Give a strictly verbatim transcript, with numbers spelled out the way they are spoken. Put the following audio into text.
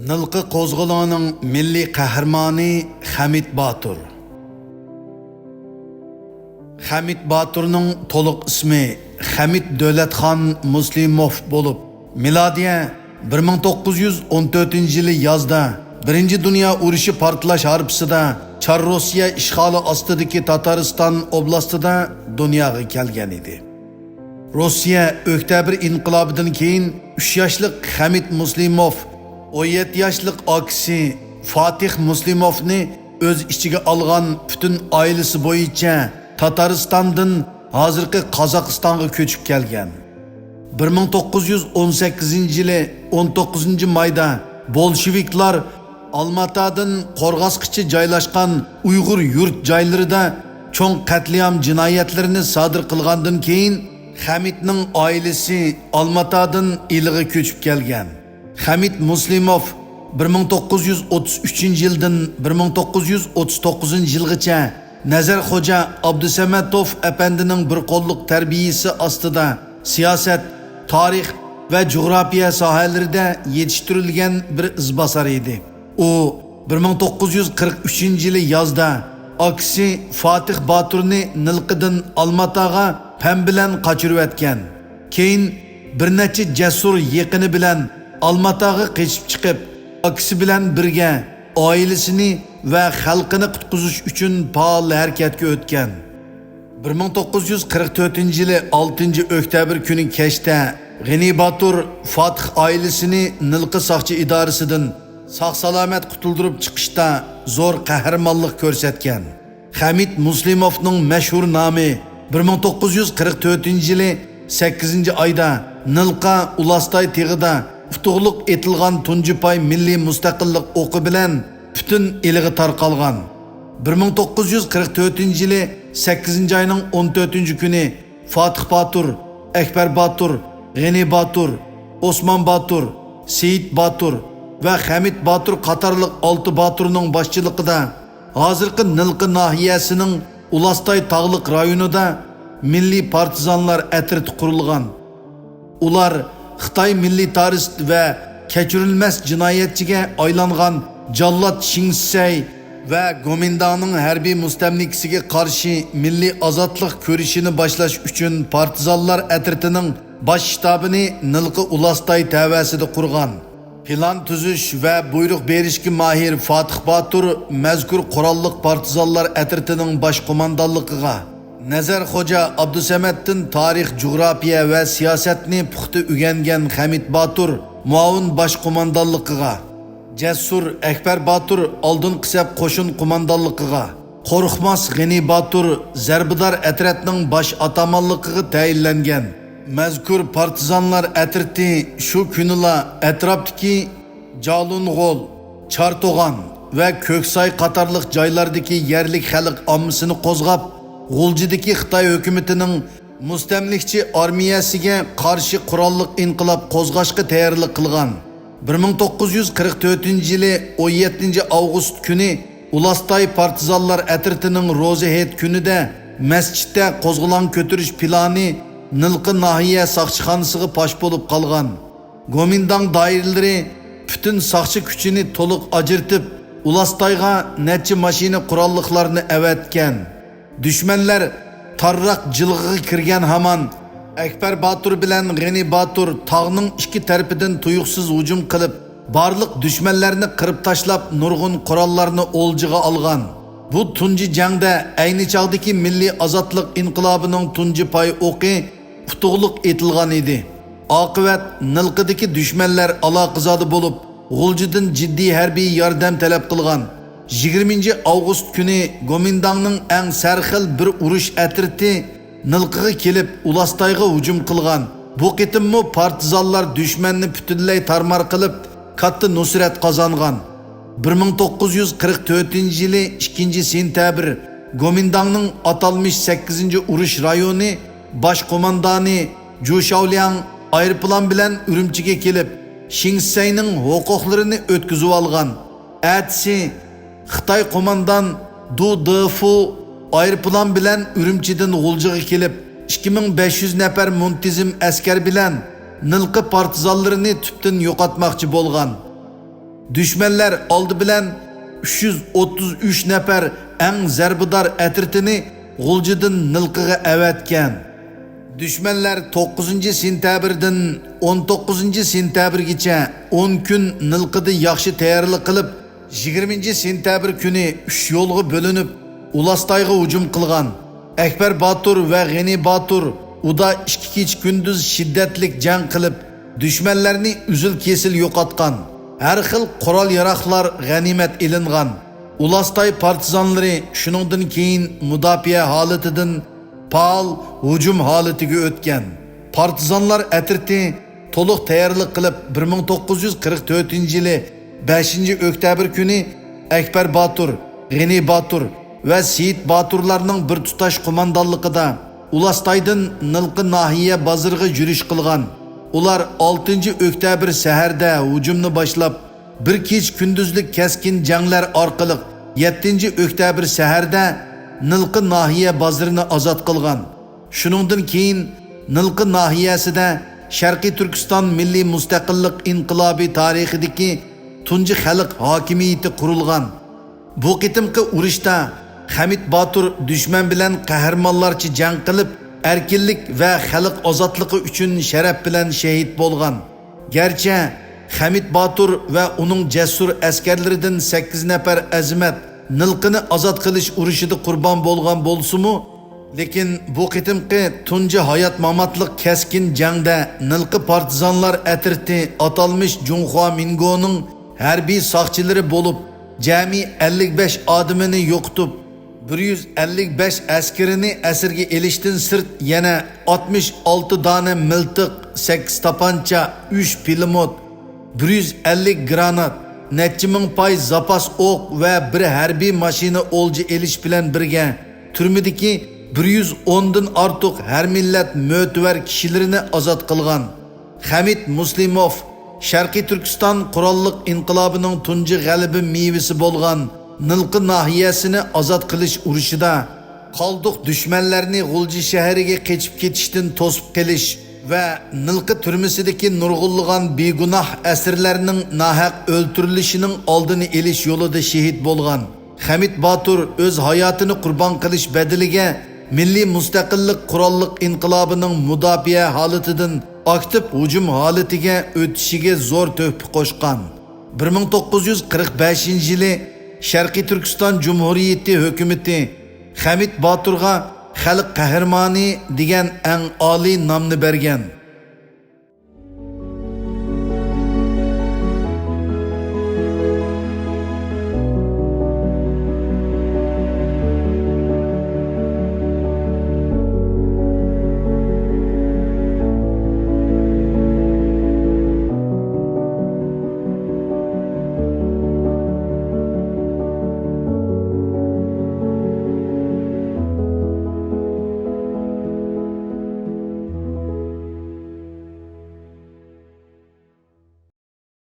نىلقا قوزغىلىڭىنىڭ مىللىي قەھرىمانى خەمىت باتۇر. خەمىت باتۇرنىڭ تولۇق ئىسمى خەمىت دۆلەتخان مۇسلىموف بولۇپ، مىلادىيە بىر مىڭ توققۇز يۈز ئون تۆتىنچى يىلى يازدا بىرىنچى دۇنيا ئۇرۇشى پارتلاش ھارپىسىدا چار روسىيە ئىشغالى ئاستىدىكى تاتارىستان ئوبلاستىدا دۇنياغا كەلگەن ئىدى. روسىيە ئۆكتەبىر ئىنقىلابىدىن كېيىن ئۈچ ياشلىق خەمىت مۇسلىموف ئون يەتتە ياشلىق ئاكىسى فاتىھ مۇسلىموفنى ئۆز ئىچىگە ئالغان پۈتۈن ئائىلىسى بويىچە تاتارىستاندىن ھازىرقى قازاقىستانغا كۆچۈپ كەلگەن. بىر مىڭ توققۇز يۈز ئون سەككىزىنچى يىلى ئون توققۇزىنچى مايدا بولشېۋىكلار ئالماتادىن قورغاسقىچە جايلاشقان ئۇيغۇر يۇرت جايلىرىدا چوڭ قەتلىئام جىنايەتلىرىنى سادىر قىلغاندىن كېيىن، خەمىتنىڭ ئائىلىسى ئالماتادىن ئىلىغا كۆچۈپ كەلگەن. خەمىت مۇسلىموف بىر مىڭ توققۇز يۈز ئوتتۇز ئۈچىنچى يىلدىن بىر مىڭ توققۇز يۈز ئوتتۇز توققۇزىنچى يىلغىچە نەزەر خوجا ئابدۇسەمەتوف ئەپەندىنىڭ بىر قوللۇق تەربىيىسى ئاستىدا سىياسەت، تارىخ ۋە جۇغراپىيە ساھەلىرىدە يېتىشتۈرۈلگەن بىر ئىزباسار ئىدى. ئۇ بىر مىڭ توققۇز يۈز قىرىق ئۈچىنچى يىلى يازدا ئاكىسى فاتىھ باتۇرنى نىلقىدىن ئالماتاغا پەم بىلەن قاچۇرۇۋەتكەن. كېيىن بىر نەچچە جەسۇر يېقىنى بىلەن ئالماتاغا قېچىپ چىقىپ، ئاكىسى بىلەن بىرگە ئائىلىسىنى ۋە خەلقىنى قۇتقۇزۇش ئۈچۈن پائال ھەرىكەتكە ئۆتكەن. بىر مىڭ توققۇز يۈز قىرىق تۆتىنچى يىلى ئالتىنچى ئۆكتەبىر كۈنى كەچتە غېنى باتۇر فاتىھ ئائىلىسىنى نىلقا ساقچى ئىدارىسىدىن ساق-سالامەت قۇتۇلدۇرۇپ چىقىشتا زور قەھرىمانلىق كۆرسەتكەن. خەمىت مۇسلىموفنىڭ مەشھۇر نامى بىر مىڭ توققۇز يۈز قىرىق تۆتىنچى يىلى سەككىزىنچى ئايدا نىلقا ئۇلاستاي تېغىدا ئۇتۇقلۇق ئېتىلغان تۇنجى پاي مىللىي مۇستەقىللىق ئوقى بىلەن پۈتۈن ئىلىغا تارقالغان. بىر مىڭ توققۇز يۈز قىرىق تۆتىنچى يىلى سەككىزىنچى ئاينىڭ ئون تۆتىنچى كۈنى فاتىھ باتۇر، ئەكبەر باتۇر، غېنى باتۇر، ئوسمان باتۇر، سېيىت باتۇر ۋە خەمىت باتۇر قاتارلىق ئالتە باتۇرنىڭ باشچىلىقىدا ھازىرقى نىلقا ناھىيەسىنىڭ ئۇلاستاي تاغلىق رايونىدا مىللىي پارتىزانلار ئەترىتى قۇرۇلغان. ئۇلار خىتاي مىلىتارىست ۋە كەچۈرۈلمەس جىنايەتچىگە ئايلانغان جاللات شېڭ شىسەي ۋە گومىنداڭنىڭ ھەربىي مۇستەملىكىسىگە قارشى مىللىي ئازادلىق كۈرىشىنى باشلاش ئۈچۈن پارتىزانلار ئەترىتىنىڭ باش شتابىنى نىلقا ئۇلاستاي تەۋەسىدە قۇرغان. پىلان تۈزۈش ۋە بۇيرۇق بېرىشكە ماھىر فاتىھ باتۇر مەزكۇر قوراللىق پارتىزانلار ئەترىتىنىڭ باش قوماندانلىقىغا، نەزەر خوجا ئابدۇسەمەتتىن تارىخ، جۇغراپىيە ۋە سىياسەتنى پۇختا ئۆگەنگەن خەمىت باتۇر مۇئاۋىن باش قوماندانلىقىغا، جەسۇر ئەكبەر باتۇر ئالدىنقى سەپ قوشۇن قوماندانلىقىغا، قورقماس غېنى باتۇر زەربىدار ئەترەتنىڭ باش ئاتامانلىقىغا تەيىنلەنگەن. مەزكۇر پارتىزانلار ئەترىتى شۇ كۈنىلا ئەتراپتىكى جالۇنغول، چارتوغان ۋە كۆكساي قاتارلىق جايلاردىكى يەرلىك خەلق ئاممىسىنى قوزغاپ، غۇلجىدىكى خىتاي ھۆكۈمىتىنىڭ مۇستەملىكىچى ئارمىيەسىگە قارشى قوراللىق ئىنقىلاب قوزغاشقا تەييارلىق قىلغان. بىر مىڭ توققۇز يۈز قىرىق تۆتىنچى يىلى ئون يەتتىنچى ئاۋغۇست كۈنى ئۇلاستاي پارتىزانلار ئەترىتىنىڭ روزا ھېيت كۈنىدە مەسچىتتە قوزغىلاڭ كۆتۈرۈش پىلانى نىلقا ناھىيە ساقچىخانىسىغا پاش بولۇپ قالغان. گومىنداڭ دائىرىلىرى پۈتۈن ساقچى كۈچىنى تولۇق ئاجرىتىپ، ئۇلاستايغا نەچچە ماشىنا قوراللىقلارنى ئەۋەتكەن. دۈشمەنلەر تارراق جىلغىغا كىرگەن ھامان، ئەكبەر باتۇر بىلەن غېنى باتۇر تاغنىڭ ئىككى تەرىپىدىن تۇيۇقسىز ھۇجۇم قىلىپ، بارلىق دۈشمەنلەرنى قىرىپ تاشلاپ، نۇرغۇن قوراللارنى ئولجىغا ئالغان. بۇ تۇنجى جەڭدە ئەينى چاغدىكى مىللىي ئازادلىق ئىنقىلابىنىڭ تۇنجى پاي ئوقى ئۇتۇقلۇق ئېتىلغان ئىدى. ئاقىۋەت نىلقىدىكى دۈشمەنلەر ئالاقىزادە بولۇپ، غۇلجىدىن جىددىي ھەربىي ياردەم تەلەپ قىلغان. يىگىرمىنچى ئاۋغۇست كۈنى گومىنداڭنىڭ ئەڭ سەرخىل بىر ئۇرۇش ئەترىتى نىلقىغا كېلىپ، ئۇلاستايغا ھۇجۇم قىلغان. بۇ قېتىممۇ پارتىزانلار دۈشمەننى پۈتۈنلەي تارمار قىلىپ، كاتتا نۇسرەت قازانغان. بىر مىڭ توققۇز يۈز قىرىق تۆتىنچى يىلى ئىككىنچى سېنتەبىر گومىنداڭنىڭ ئاتالمىش سەككىزىنچى ئۇرۇش رايونى باش قوماندانى جۇ شاۋلياڭ ئايروپىلان بىلەن ئۈرۈمچىگە كېلىپ، شېڭ شىسەينىڭ ھوقۇقلىرىنى ئۆتكۈزۈۋالغان. ئەتىسى خىتاي قوماندان دۇ دېفۇ ئايروپىلان بىلەن ئۈرۈمچىدىن غۇلجىغا كېلىپ، ئىككى مىڭ بەش يۈز نەپەر مۇنتىزىم ئەسكەر بىلەن نىلقا پارتىزانلىرىنى تۈپتىن يوقاتماقچى بولغان. دۈشمەنلەر ئالدى بىلەن ئۈچ يۈز ئوتتۇز ئۈچ نەپەر ئەڭ زەربىدار ئەترىتىنى غۇلجىدىن نىلقىغا ئەۋەتكەن. دۈشمەنلەر توققۇزىنچى سېنتەبىردىن ئون توققۇزىنچى سېنتەبىرگىچە ئون كۈن نىلقىدا ياخشى تەييارلىق قىلىپ، يىگىرمىنچى سېنتەبىر كۈنى ئۈچ يولغا بۆلۈنۈپ، ئۇلاستايغا ھۇجۇم قىلغان. ئەكبەر باتۇر ۋە غېنى باتۇر ئۇدا ئىككى كېچە كۈندۈز شىددەتلىك جەڭ قىلىپ، دۈشمەنلەرنى ئۈزۈل-كېسىل يوقاتقان. ھەر خىل قورال-ياراغلار غەنىيمەت ئېلىنغان. ئۇلاستاي پارتىزانلىرى شۇنىڭدىن كېيىن مۇداپىئە ھالىتىدىن پائال ھۇجۇم ھالىتىگە ئۆتكەن. پارتىزانلار ئەترىتى تولۇق تەييارلىق قىلىپ، بىر مىڭ توققۇز يۈز قىرىق تۆتىنچى يىلى بەشىنچى ئۆكتەبىر كۈنى ئەكبەر باتۇر، غېنى باتۇر ۋە سېيىت باتۇرلارنىڭ بىر تۇتاش قوماندانلىقىدا ئۇلاستايدىن نىلقا ناھىيە بازىرىغا يۈرۈش قىلغان. ئۇلار ئالتىنچى ئۆكتەبىر سەھەردە ھۇجۇمنى باشلاپ، بىر كېچە كۈندۈزلۈك كەسكىن جەڭلەر ئارقىلىق يەتتىنچى ئۆكتەبىر سەھەردە نىلقا ناھىيە بازىرىنى ئازاد قىلغان. شۇنىڭدىن كېيىن نىلقا ناھىيەسىدە شەرقىي تۈركىستان مىللىي مۇستەقىللىق ئىنقىلابى تارىخىدىكى تۇنجى خەلق ھاكىمىيىتى قۇرۇلغان. بۇ قېتىمقى ئۇرۇشتا خەمىت باتۇر دۈشمەن بىلەن قەھرىمانلارچە جەڭ قىلىپ، ئەركىنلىك ۋە خەلق ئازادلىقى ئۈچۈن شەرەپ بىلەن شېھىت بولغان. گەرچە خەمىت باتۇر ۋە ئۇنىڭ جەسۇر ئەسكەرلىرىدىن سەككىز نەپەر ئەزىمەت نىلقىنى ئازاد قىلىش ئۇرۇشىدا قۇربان بولغان بولسىمۇ، لېكىن بۇ قېتىمقى تۇنجى ھايات-ماماتلىق كەسكىن جەڭدە نىلقا پارتىزانلار ئەترىتى ئاتالمىش جۇڭخۇا مىنگونىڭ ھەربىي ساقچىلىرى بولۇپ، جەمئىي ئەللىك بەش ئادىمىنى يوقىتىپ، بىر يۈز ئەللىك بەش ئەسكىرىنى ئەسىرگە ئېلىشتىن سىرت، يەنە ئاتمىش ئالتە دانە مىلتىق، سەككىز تاپانچا، ئۈچ پىلىموت، بىر يۈز ئەللىك گرانات، نەچچە مىڭ پاي زاپاس ئوق ۋە بىر ھەربىي ماشىنا ئولجا ئېلىش بىلەن بىرگە، تۈرمىدىكى بىر يۈز ئوندىن ئارتۇق ھەر مىللەت مۆتىۋەر كىشىلىرىنى ئازاد قىلغان. خەمىت مۇسلىموف شەرقىي تۈركىستان قوراللىق ئىنقىلابىنىڭ تۇنجى غەلىبە مېۋىسى بولغان نىلقا ناھىيەسىنى ئازاد قىلىش ئۇرۇشىدا قالدۇق دۈشمەنلەرنى غۇلجا شەھىرىگە قېچىپ كېتىشتىن توسۇپ قېلىش ۋە نىلقا تۈرمىسىدىكى نۇرغۇنلىغان بىگۇناھ ئەسىرلەرنىڭ ناھەق ئۆلتۈرۈلۈشىنىڭ ئالدىنى ئېلىش يولىدا شېھىت بولغان. خەمىت باتۇر ئۆز ھاياتىنى قۇربان قىلىش بەدىلىگە مىللىي مۇستەقىللىق قوراللىق ئىنقىلابىنىڭ مۇداپىئە ھالىتىدىن ئاكتىپ ھۇجۇم ھالىتىگە ئۆتۈشىگە زور تۆھپە قوشقان. بىر مىڭ توققۇز يۈز قىرىق بەشىنچى يىلى شەرقىي تۈركىستان جۇمھۇرىيىتى ھۆكۈمىتى خەمىت باتۇرغا خەلق قەھرىمانى دېگەن ئەڭ ئالىي نامنى بەرگەن.